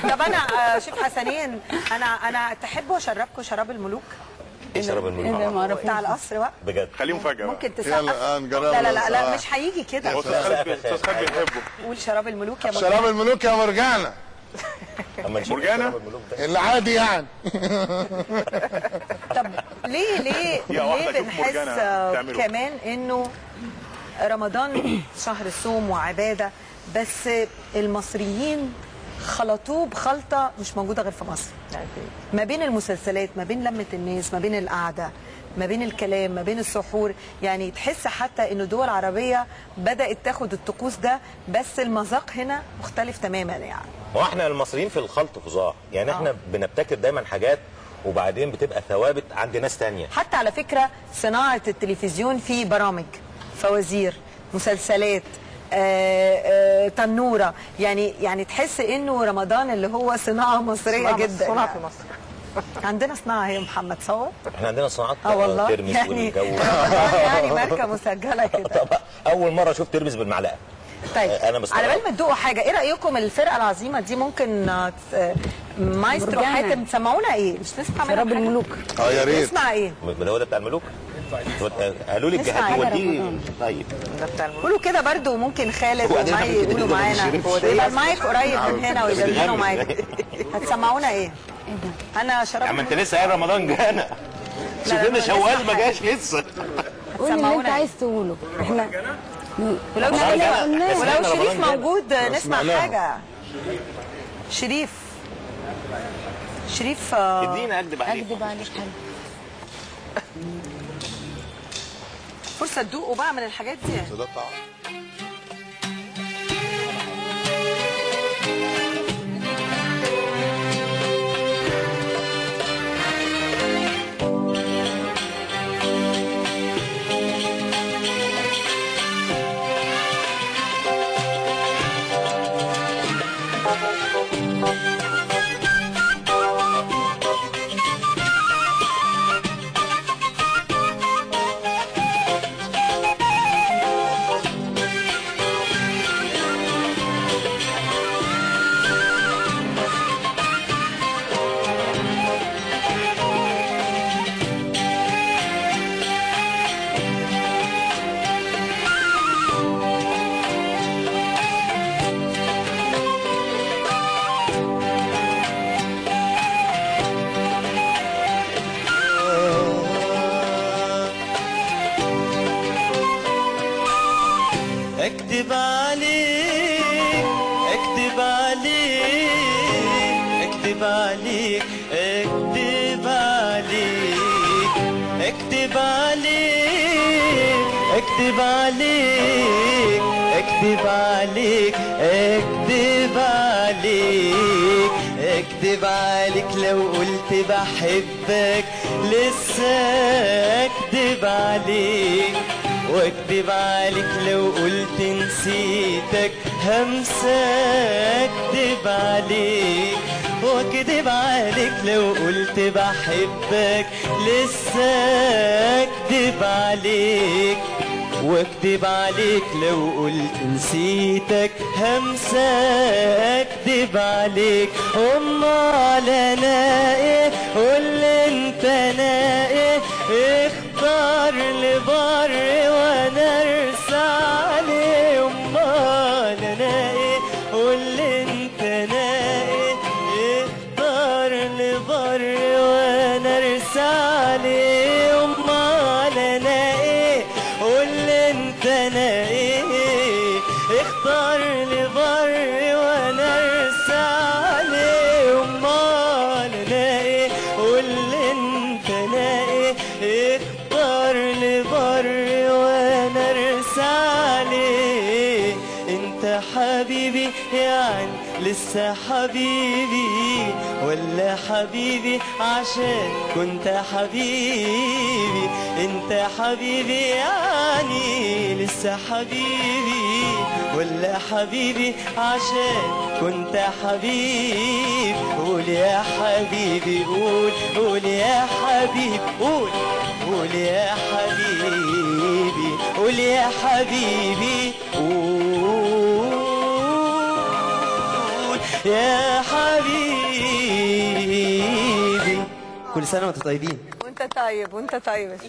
طب انا شيف حسنين، انا تحبوا اشربكم شراب الملوك؟ ايه شراب الملوك؟ بتاع القصر بقى بجد. خليه مفاجأة. ممكن تسقف. لا لا لا لا مش هيجي كده. استاذ خالد بيحبه. قول شراب الملوك يا مرجانة. شراب الملوك يا مرجانة. مرجانة اللي عادي يعني. طب ليه ليه ليه بنحس كمان انه رمضان شهر صوم وعبادة، بس المصريين خلطوه بخلطة مش موجودة غير في مصر؟ ما بين المسلسلات، ما بين لمة الناس، ما بين القعدة، ما بين الكلام، ما بين السحور، يعني تحس حتى انه دول عربية بدأت تاخد الطقوس ده، بس المذاق هنا مختلف تماما يعني. هو احنا المصريين في الخلط فظاع، يعني احنا بنبتكر دايما حاجات وبعدين بتبقى ثوابت عند ناس تانية. حتى على فكرة صناعة التلفزيون في برامج، فوازير، مسلسلات، تنورة، يعني تحس انه رمضان اللي هو صناعة مصرية جدا. صناعة في مصر. عندنا صناعة هي محمد صور. احنا عندنا صناعات والله ترمس يعني والجو يعني ماركة مسجلة كده. طب اول مرة اشوف ترمس بالمعلقة. طيب انا على بال ما تدوقوا حاجة، ايه رأيكم الفرقة العظيمة دي ممكن مايسترو حاتم تسمعونا ايه؟ مش نسمع شراب الملوك. يا ريت. نسمع ايه؟ هو ده بتاع الملوك؟ قالوا لي الجهات ودي. طيب قولوا كده برضو، ممكن خالد وماي يقولوا معانا، يبقى المايك قريب من هنا ويدندنوا معاك. هتسمعونا ايه؟ انا شراب. يا عم انت لسه قايل رمضان جانا. شوف لنا شوال ما جاش لسه. قول اللي انت عايز تقوله. احنا ولو شريف موجود نسمع حاجة. شريف شريف ادينا اكدب عليك. اكدب عليك حلو. فرصة تدوقوا بقى من الحاجات دي. اكدب عليك، اكدب عليك، اكدب عليك، اكدب عليك، اكدب عليك، اكدب عليك، اكدب عليك، اكدب عليك، اكدب عليك لو قلت بحبك لسه اكدب عليك، واكدب عليك لو قلت نسيتك همسة اكدب عليك، واكدب عليك لو قلت بحبك لسه اكدب عليك، واكدب عليك لو قلت نسيتك همسة اكدب عليك. امال انا ايه؟ قول انت انا ايه؟ اختار لبر وانا ارسى عليه. امال انا ايه؟ قول انت انا ايه؟ اختار لبر وانا ارسى عليه. امال انا ايه؟ قول انت انا ايه؟ اختار لبر وانا ارسى عليه. امال انا ايه؟ قول انت انا ايه؟ اختار لبر وانا ارسى عليه. انت حبيبي يعني لسه حبيبي، ولا حبيبي عشان كنت حبيبي؟ انت حبيبي يعني لسه حبيبي، ولا حبيبي عشان كنت حبيب؟ قول يا حبيبي، قول، قول يا حبيبي، قول، قول يا حبيبي، قول يا حبيبي، قول يا حبيبي. كل سنة وانتم طيبين. وانت طيب، وانت طيب.